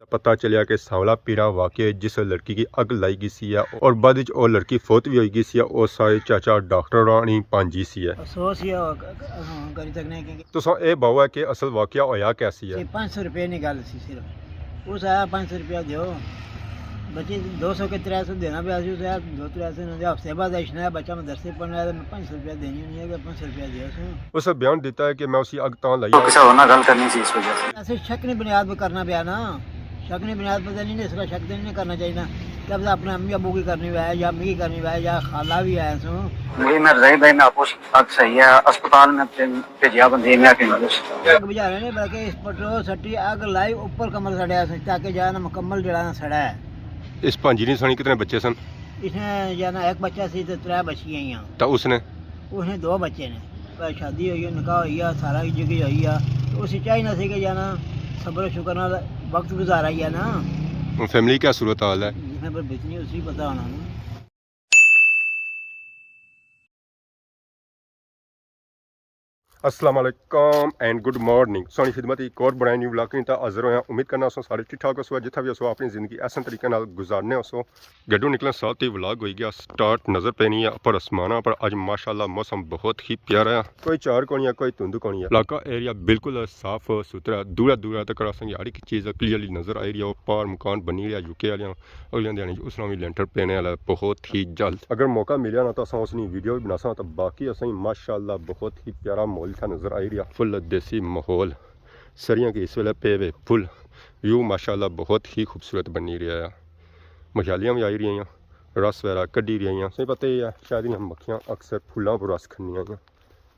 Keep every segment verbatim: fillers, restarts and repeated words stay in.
پتہ چلیا کہ سانولا پیرا واقعہ جس لڑکی کی اگ لائی گئی سی ہے اور بعد وچ او لڑکی فوت بھی ہوئی گئی سی ہے، او سارے چاچا ڈاکٹر ہورانی پانجی سی ہے۔ افسوس ہی ہے، ہاں، کری سکنے کہ تساں اے باؤ ہے کہ اصل واقعہ ہویا کیا سی ہے؟ یہ پانچ سو روپے نی گل سی صرف۔ اس آیا، "پانچ سو روپیہ دیو۔" بچے دو سو کے ترے سو دینا پیا سی، اس آیا، "دو ترے سو نہ دے، ہفتے بعد اشنا ہے، بچہ مدرسے پڑھنا ہے، میں پانچ سو روپیہ دینی ہونی ہے، کہ پانچ سو روپیہ دیو سو۔" اس نے بیان دیتا ہے کہ میں اسی اگ تاں لائی تو ہے۔ کسا ہونا گل کرنی سی اس وجہ سے۔ ایسے شک نی بنیاد پر کرنا پیا نا، شک نی بنیاد پر تے نہیں، اس طرح شک تے نہیں کرنا چاہیے۔ کیا پتہ اپنے امی ابو کی کرنی ہوئے یا میری کرنی ہوئے یا خالہ بھی ہے سو۔ میری میں رضائی بھائی میں آپ کو اگ صحیح ہے، اسپتال میں بھیجیا بندے میں کہ اگ بجھانے نے، بلکہ اس پٹرول سٹی اگ لائی اوپر کمر سڑیا سی تاکہ جانا مکمل جڑا نا سڑا ہے۔ اس پانجی نے سانی کتنے بچے سن؟ اس نے جانا ایک بچہ سی تے ترے بچیاں ہیاں۔ تو اس نے؟ اس نے دو بچے نے۔ پر شادی ہوئی ہے، نکاح ہوئی ہے، سارا جگہ ہوئی ہے۔ تو اسے چاہیے نہ سی کہ جانا صبر و شکر نال وقت گزارا ہی ہے نا۔ ہن فیملی کیا صورت حال ہے؟ جس نے پر بچنی اسی پتہ ہونا نا۔ السلام علیکم اینڈ گڈ مارننگ۔ سانی خدمت ایک اور برانڈ نیو ولاگ کی تا حاضر ہویا۔ امید کرنا اسو سارے ٹھیک ٹھاک ہوسو، جتھا بھی ہوسو اپنی زندگی احسن طریقے نال گزارنے ہوسو۔ گڈو نکلن ساتھ ہی ولاگ ہوئی گیا سٹارٹ۔ نظر پینی ہے اپر آسمانہ پر، اج ماشاءاللہ موسم بہت ہی پیارا ہے۔ کوئی چار کونی ہے، کوئی دھند کونی ہے۔ علاقہ ایریا بالکل صاف ستھرا ہے، دورا دورا تک اساں کی ہر ایک چیز کلیئرلی نظر آئی رہی ہے۔ پار مکان بنی رہیا یو کے آلیاں، اگلے دن اس ناں وی لینٹر پینے والا ہے بہت ہی جلد۔ اگر موقع ملیا نا تو اساں اس نی ویڈیو بھی بناساں۔ تو باقی اساں کی ماشاءاللہ بہت ہی پیارا ماحول اتھا نظر آئی رہیا، فل دیسی ماحول۔ سریاں کی اس ویلے پے وے پھل، ویو ماشاءاللہ بہت ہی خوبصورت بنی رہیا ہے۔ مکھیالیاں بھی آئی رہیاں، رس وغیرہ کڈی رہیاں۔ تساں پتہ ہی ہے، شاید انہاں مکھیاں اکثر پھلاں پر رس کھنیاں ہیں،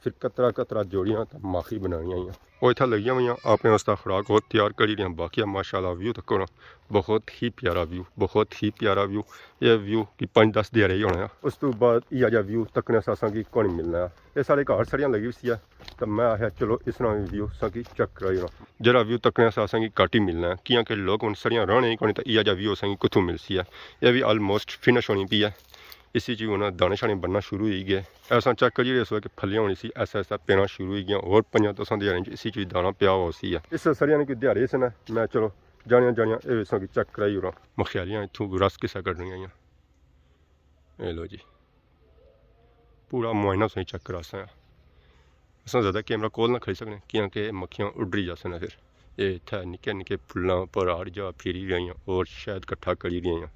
پھر قطرہ قطرہ جوڑیاں تے ماخی بنانیاں ہیں۔ او اتھا لگیاں ہویاں اپنے واسطے خوراک اور تیار کری رہیاں۔ باقی ماشاءاللہ ویو تکو نا، بہت ہی پیارا ویو، بہت ہی پیارا ویو۔ یہ ویو کی پنج دس دیہاڑے ہی ہونا ہے، اس تو بعد یہ جا ویو تکنے سے اساں کی کونی ملنا ہے۔ یہ سارے گھر سڑیاں لگی ہوئی سی ہے، تو میں آخیا چلو اس طرح ویو اساں کی چیک کرائی ہونا۔ جڑا ویو تکنے سے اساں کی گھٹ ہی ملنا ہے، کیاں کہ لوگ ہن سڑیاں رہنے ہی کونی، تو یہ جا ویو اساں کی کتھوں ملسی ہے۔ یہ بھی آلموسٹ فنش ہونی پی ہے، اسی چ ہن دانے شانے بننا شروع ہوئی گئے۔ اساں چیک کریے اس وقت پھلیاں ہونی سی، ایسا ایسا پینا شروع ہوئی گیاں، اور پنجاں دساں دیہاڑیاں چ اسی چ دانا پیا ہوا سی ہے۔ اس سڑیاں نے کوئی دیہاڑے سے نا، میں چلو جانیاں جانیاں اے اساں کی چیک کرائی ہونا۔ مکھیالیاں اتھوں رس کسا کڈنیاں آئیاں۔ اے لو جی، پورا معائنہ تساں چیک کراساں۔ اساں زیادہ کیمرہ کول نہ کھڑی سکنے، کیاں کہ مکھیاں اڈری جاسن پھر۔ اے اتھے نکے نکے پھلاں پر ہر جا پھری رہیاں اور شہد کٹھا کری رہیاں۔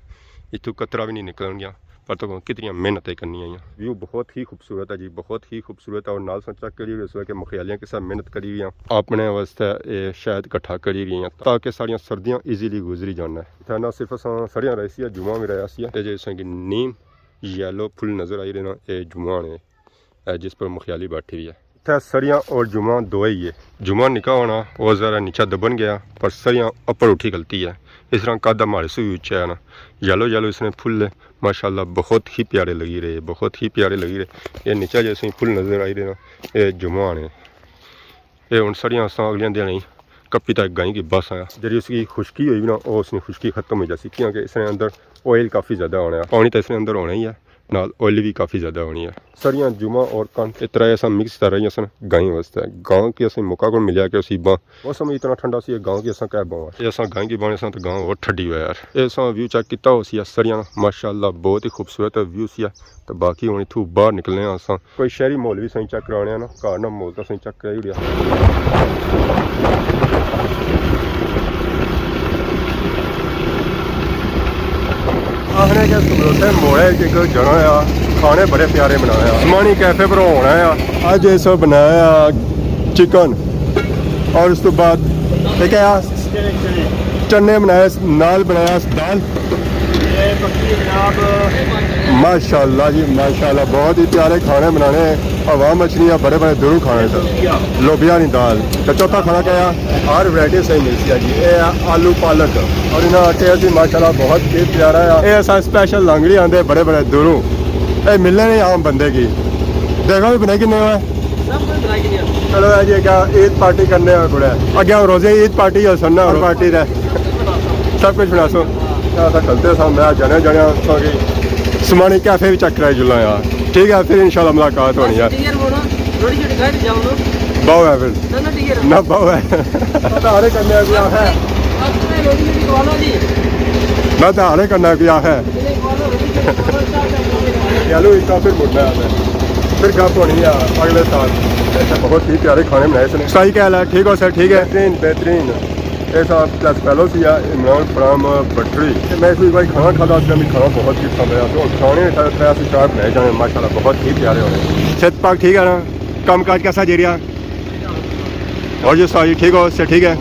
اتھوں قطرہ بھی نہیں نکلن گیا، پر تکو کتنیاں محنتیں کرنی آئیاں۔ ویو بہت ہی خوبصورت ہے جی، بہت ہی خوبصورت ہے، اور نال سا چیک کری رہے سو کہ مکھیالیاں کسا محنت کری رہیاں، اپنے واسطے اے شہد کٹھا کری رہیاں تاکہ ساڑیاں سردیاں ایزیلی گزری جانا ہے۔ اتھے نہ صرف اساں سڑیاں رہی سی، جمعہ بھی رہیا سی، تے جے اساں کی نیم یلو پھل نظر آئی رہے نا، اے جمعہ نے، اے جس پر مکھیالی بیٹھی ہوئی ہے۔ اتھے سریاں اور جمعہ دو ہی ہے۔ جمعہ نکا ہونا، او ذرا نیچا دبن گیا، پر سریاں اپر اٹھی کھلتی ہے۔ اس طرح قد ہمارے سے بھی اچا ہے نا۔ یلو یلو اس نے پھل ہے، ماشاءاللہ بہت ہی پیارے لگی رہے، بہت ہی پیارے لگی رہے۔ یہ نیچا جیسے ہی پھل نظر آئی رہے نا، یہ جمعہ نے۔ اے ہن سڑیاں اساں اگلیاں دیاں نہیں، کپی تک گائیں کی بس آیا۔ جڑی اس کی خشکی ہوئی نا، او اس نے خشکی ختم ہو جاسی، کیونکہ اس نے اندر آئل کافی زیادہ ہونا ہے۔ پانی تو اس نے اندر ہونا ہی ہے، نال آئل بھی کافی زیادہ ہونی ہے۔ سڑیاں جمعہ اور کنک اترا ایسا مکس کر رہی سن گائیں واسطے۔ گاں کی اسیں موقع کو ملیا کہ اسی باں۔ موسم اتنا ٹھنڈا سی، گاں کی اساں کہہ باں۔ اے اساں گائیں کی بانے ساں تو گاں اور ٹھڈی ہوا یار۔ اے اساں ویو چیک کیتا ہو سی سڑیاں، ماشاءاللہ بہت ہی خوبصورت ویو سی۔ تے باقی ہن اتھوں باہر نکلنے آں اساں۔ کوئی شہری ماحول وی سائیں چیک کرانے آں نا، گھر نا ماحول تاں سائیں چیک کرائی اوڑیا۔ آخنے کہ سمروسے موڑے اچ ایک جنا آ، کھانے بڑے پیارے بنایا۔ عثمانی کیفے پر ہونا آ۔ اج اس بنایا چکن اور اس تو بعد ایک آ چنے بنائے، نال بنایا دال۔ یہ پکی جناب۔ ماشاءاللہ جی، ماشاءاللہ، بہت ہی پیارے کھانے بنانے۔ عوام اچھنی آ بڑے بڑے دوروں کھانے سن۔ لوبیا۔ لوبیا نی دال۔ تے چوتھا کھانا کیا آ؟ ہر ورائٹی صحیح ملسی آ جی۔ اے آ آلو پالک۔ اور انہاں ٹیسٹ بھی ماشاءاللہ بہت ہی پیارا آ۔ اے اساں سپیشل لانگڑی آندے بڑے بڑے دوروں۔ اے ملنے نہیں عام بندے کی۔ دیکھو بھی بنائی کنے ہوئے۔ سب کچھ بنائی کنے۔ چلو اے جی، اگے عید پارٹی کرنے آں کڑے۔ اگے روزے عید پارٹی ہو سننا ہو پارٹی دے۔ سب کچھ بناسو۔ اے اساں کھلتے ساں، میں جانے جانے ساں کی سمانی کیفے بھی چیک کرائی جلاں یار۔ ٹھیک ہے، پھر انشاءاللہ ملاقات ہونی ہے۔ بہو ہے پھر۔ نہ بہو ہے۔ سارے کرنے آ گیا ہے۔ میں تو حالے کرنا کیا ہے۔ چلو، اس کا پھر مڑنا ہے، پھر گپ ہونی ہے اگلے سال۔ ایسے بہت ہی پیارے کھانے بنائے اس نے۔ سائی کیا حال ہے؟ ٹھیک ہو سر؟ ٹھیک ہے۔ بہترین، بہترین۔ ایسا پلس فیلو سی ہے عمران فرام بٹری۔ میں اس بھائی کھانا کھادا، اس میں کھانا بہت ہی پسند آیا۔ تو کھانے میں سارے ترے سے چار بنائے جانے، ماشاءاللہ بہت ہی پیارے ہونے۔ صحت پاک ٹھیک ہے نا؟ کام کاج کیسا جی رہا؟ اور جو ساری ٹھیک ہو، سے ٹھیک ہے؟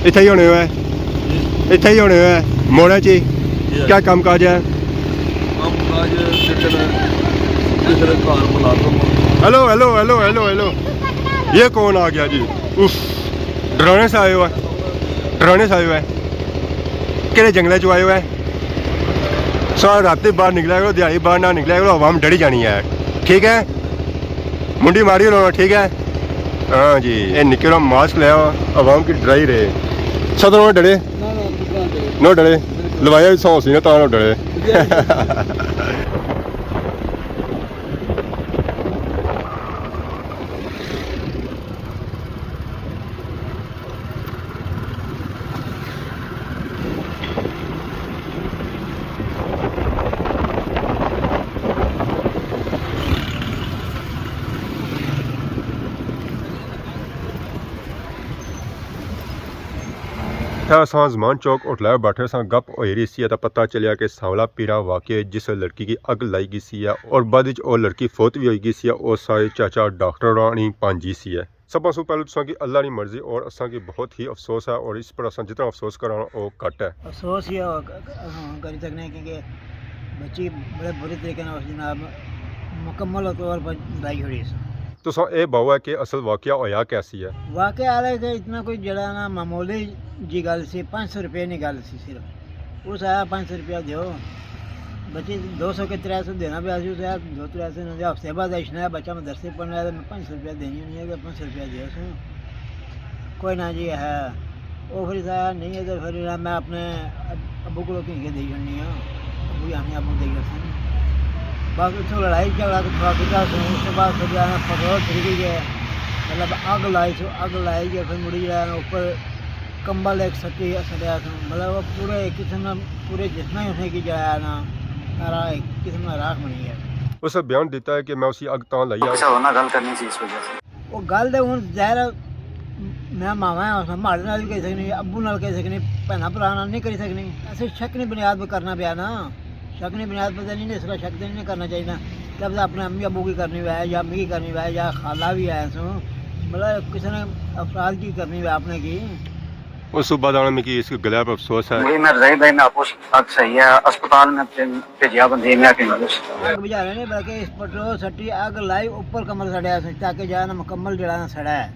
اتھے ہی ہونے ہوئے؟ اتھے ہی ہونے ہوئے؟ موڑے چی؟ کیا کام کاج ہے؟ کام کاج کچھ نہ، کچھ نہ، گھر ملازم ہوں۔ ہیلو، ہیلو، ہیلو، ہیلو، ہیلو۔ یہ کون آ گیا جی؟ اف، ڈرانے سے آئے ہوئے، ڈرانے سے آئے ہوئے۔ کہڑے جنگلے چ آئے ہوئے؟ سارا رات باہر نکلیا کرو، دیہاڑی باہر نہ نکلیا کرو، عوام ڈری جانی ہے، ٹھیک ہے؟ منڈی ماری ہونا، ٹھیک ہے؟ ہاں جی، یہ نکے نا ماسک لیا، عوام کی ڈرائی رہے۔ صدر ہونا ڈرے؟ نہ، نہ، دکان تے۔ نو ڈرے؟ بالکل۔ لوایا بھی سو سی نا، تاں نو ڈرے۔ جی۔ اتھے اساں زمان چوک ہوٹلے بیٹھے ساں، گپ ہوئی رہی سی تاں پتہ چلیا کہ سانولا پیرا واقعے جس لڑکی کی اگ لائی گئی سی ہے اور بعد وچ او لڑکی فوت وی ہوئی گئی سی ہے، او ساڑے چاچا ڈاکٹر ہورانی پانجی سی ہے۔ سبھاں سوں پہلے تساں کی اللہ نی مرضی اور اساں کی بہت ہی افسوس ہے، اور اس پر اساں جتنا افسوس کراں او گھٹ ہے۔ افسوس ہی ہے، ہاں، کری سکنے کیونکہ بچی بڑے برے طریقے نال اس جناب مکمل طور پر لائی چھوڑی سی۔ تساں اے باؤ ہے کہ اصل واقعہ ہویا کیسی ہے؟ واقعہ آ رہا ہے کہ اتنا کوئی جڑا نا معمولی جی گل سی، پانچ سو روپے نی گل سی صرف۔ اس آیا پانچ سو روپیہ دیو۔ بچی دو سو کے ترے سو دینا پیا سی، اس آیا دو ترے سو نہ دیو۔ ہفتے بعد اچھنا ہے، بچہ مدرسے پڑھنا ہے، میں پانچ سو روپیہ دینی ہونی ہے، کہ پانچ سو روپیہ دیو سو۔ کوئی نہ جی ہے۔ او پھر اس آیا نہیں ہے تو پھر میں اپنے اب-، ابو کو کہیں کے دے چھوڑنی ہاں۔ ابو ہی آنے ابو دے چھوڑسن۔ بس اتھوں لڑائی جھگڑا تو تھوڑا کیتا سو، اس کے بعد پھر جانا پٹرول پھر گئی ہے۔ مطلب اگ لائی سو، اگ لائی گیا پھر مڑی جانا اوپر کمبل ایک سٹی سٹیا سو، مطلب وہ پورے قسم نا، پورے جسم ہی اس نے کی جلایا نا، سارا ایک قسم نا راکھ بنی گیا۔ اس نے بیان دیتا ہے کہ میں اسی اگ تاں لائی آ۔ کسے ہور نال گل کرنی سی اس وجہ سے۔ وہ گل تے ہن ظاہر ہے میں ماوا ہاں، اس نے ماڑے نال وی کری سکنی، ابو نال کری سکنی، بھیناں بھرا نال نہیں کری سکنی۔ اسے شک نی بنیاد پر کرنا پیا نا۔ شک نی بنیاد پر تے نہیں، اس طرح شک تے نہیں کرنا چاہیے۔ کیا پتہ اپنے امی ابو کی کرنی ہوئے یا میکی کرنی ہوئے یا خالہ وی ہے سوں، مطلب کسے نے افراد کی کرنی ہوئے اپنے کی۔ اس تو بعد آنا میکی اس گلے پر افسوس ہے۔ جی میں رضائی بھائی میں آپ کو ساتھ صحیح ہے، اسپتال میں بھیجیا بندے میں کہ اگ بجھانے نے، بلکہ اس پٹرول سٹی اگ لائی اوپر کمبل سڑیا سی تاکہ جانا مکمل جڑا نا سڑا ہے۔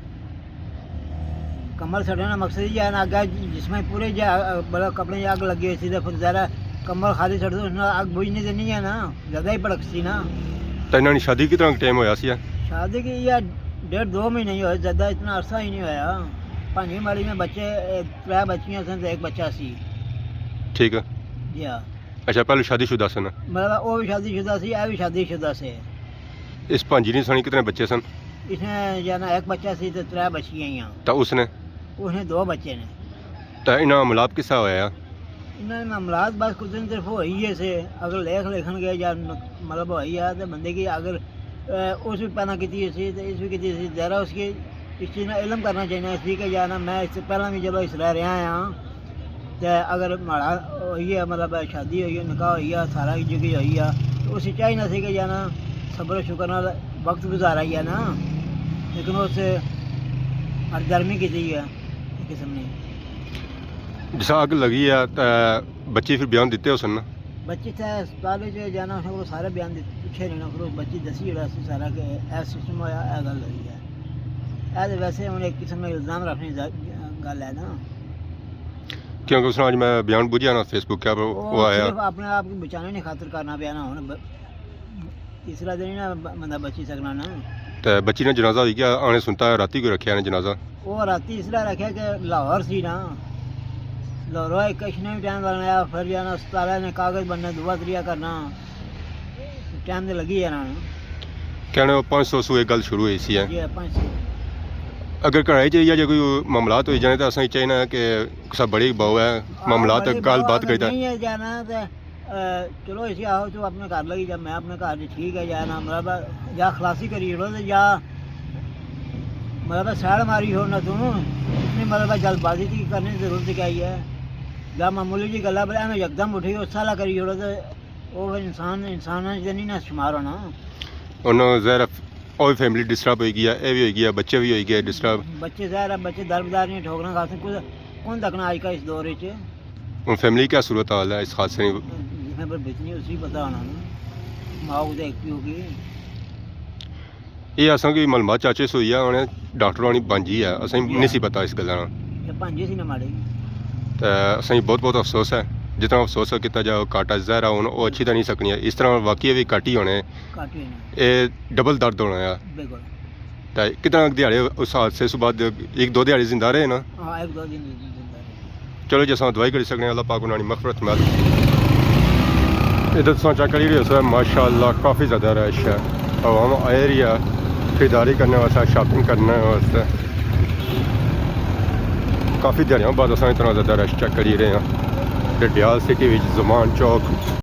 کمبل سڑنے نا مقصد یہ ہے نا، اگے جسم پورے جا، مطلب کپڑے اگ لگی ہوئی سی، تے پھر ذرا کمبل خالی سڑ دو، اس نال اگ بجھنی تے نہیں ہے نا، زیادہ ہی بھڑک سی نا۔ تے انہاں نی شادی کتنا ٹائم ہویا سی؟ شادی کی یہ ڈیڑھ دو مہینے ہی ہوئے، زیادہ اتنا عرصہ ہی نہیں ہویا۔ پانچویں ماڑی میں بچے، اے، ترے بچیاں سن تے ایک بچہ سی۔ ٹھیک ہے۔ جی ہاں۔ اچھا، پہلے شادی شدہ سن؟ مطلب، وہ بھی شادی شدہ سی، اے بھی شادی شدہ سے۔ اس بھانجی نے سانی کتنے بچے سن؟ اس نے جانا ایک بچہ سی تے ترے بچیاں ہیاں۔ تے اس نے؟ اس نے دو بچے نے۔ تے انہاں ملاپ کس طرح ہویا؟ انہاں نے ملاپ بس کچھ دن صرف ہوئی ہے سے، اگر لیکھ لکھن گئے یا ن-، مطلب ہوئی ہے تے بندے کی اگر، اے، اس بھی پیدا کیتی ہوئی سی تے اس بھی کیتی ہوئی سی، ذرا اس کی اس چیز نا علم کرنا چاہیے سی کہ جانا میں اس سے پہلا بھی جب اس رہ رہا ہاں، تے اگر ماڑا ہوئی ہے، مطلب شادی ہوئی ہے، نکاح ہوئی ہے، سارا جو بھی ہوئی ہے، تو اسی چاہیے سی کہ جانا صبر و شکر نال وقت گزارا ہی ہے نا، لیکن اس ہٹ درمی کی ہے قسم نے۔ جسا اگ لگی ہے تے بچی پھر بیان دیتے ہو سن نا؟ بچی تے اسپتال وچ جانا، اس نے وہ سارے بیان دیتے، پوچھے نہیں نا، پھر وہ بچی دسی جڑا سی سارا کہ اے سسٹم ہویا، اے گل ہوئی ہے۔ اے تے ویسے ہن ایک قسم نا الزام رکھنے دی گل ہے نا۔ کیونکہ اس نے اج میں بیان بجھیا نا فیس بک پر، وہ وہ آیا۔ صرف اپنے آپ کو بچانے نے خاطر کرنا پیا نا ہن ب-، تیسرا دن ہی نا ب-، بندہ بچی سکنا نا۔ تے بچی نے جنازہ ہوئی گیا، آنے سنتا ہے راتی کوئی رکھیا نے جنازہ؟ وہ راتی اس طرح رکھیا کہ لاہور سی نا، لاہوروں ایک کشنے بھی ٹائم لگنا، پھر جانا اسپتال نے کاغذ بننے، دعا تریا کرنا، ٹائم تے لگی جانا۔ کہنے وہ پانچ سو سو ایک گل شروع ہوئی سی ہے۔ جی، پانچ سو۔ اگر گھراں اچ ایہہ جے کوئی معاملات ہوئی جانے تاں اساں کی چاہینا کہ کسا بڑی باؤ ہے، معاملات، گل بات کری تاں۔ نہیں ہے جانا تے، چلو اسی آؤ تو اپنے گھر لگی جا، میں اپنے گھر ٹھیک ہے، یا نہ مطلب یا خلاصی کری چھوڑو تے یا مطلب سیڑ ماری چھوڑنا تو، اتنی مطلب جلد بازی کی کرنے کی ضرورت کیا ہی ہے؟ یا معمولی جی گلا پر ایویں یکدم اٹھی اس طرح کری چھوڑو تے وہ پھر انسان، انسان چ نہیں نہ شمار ہونا۔ انہوں ظاہر ہے، او وی فیملی ڈسٹرب ہوئی گئی ہے، اے وی ہوئی گیا، بچے وی ہوئی گئے ڈسٹرب۔ بچے ظاہر ہے، بچے در بدر نہیں ٹھوکراں کھاسن، کون، کون تکنا اج کل اس دور وچ؟ ہن فیملی کیا صورت حال ہے اس حادثے نی؟ جتنے پر بچنی اسی پتہ ہونا نا، ماں کو دیکھ پیو کی۔ یہ اساں کی معلومات چاچے سوئی ہے، انہیں ڈاکٹر ہونی بانجی ہے، اساں کی نہیں سی پتہ اس گلا نا۔ یہ بانجی سی نا ماڑے۔ تے اساں کی بہت بہت افسوس ہے، جتنا افسوس کیتا جائے وہ گھٹ ہے، ظاہر ہے ہن وہ اچھی تے نہیں سکنی ہے، اس طرح واقعی بھی گھٹ ہی ہونے۔ گھٹ ہی ہونے۔ اے ڈبل درد ہونا ہے۔ بالکل۔ تے کتنا دیہاڑے اس حادثے سے بعد ایک دو دیہاڑے زندہ رہے نا؟ ہاں، ایک دو دن زندہ رہے۔ چلو جی، اساں دعائی کری سکنے، اللہ پاک انہاں نی مغفرت فرمائے۔ ادھر تساں چیک کری رہے ہو سر، ماشاءاللہ کافی زیادہ رش ہے، عوام آئی رہی ہے خریداری کرنے واسطے، شاپنگ کرنے واسطے۔ کافی دیہاڑیاں بعد اساں اتنا زیادہ رش چیک کری رہے ہیں ڈڈیال سٹی وچ، زمان چوک۔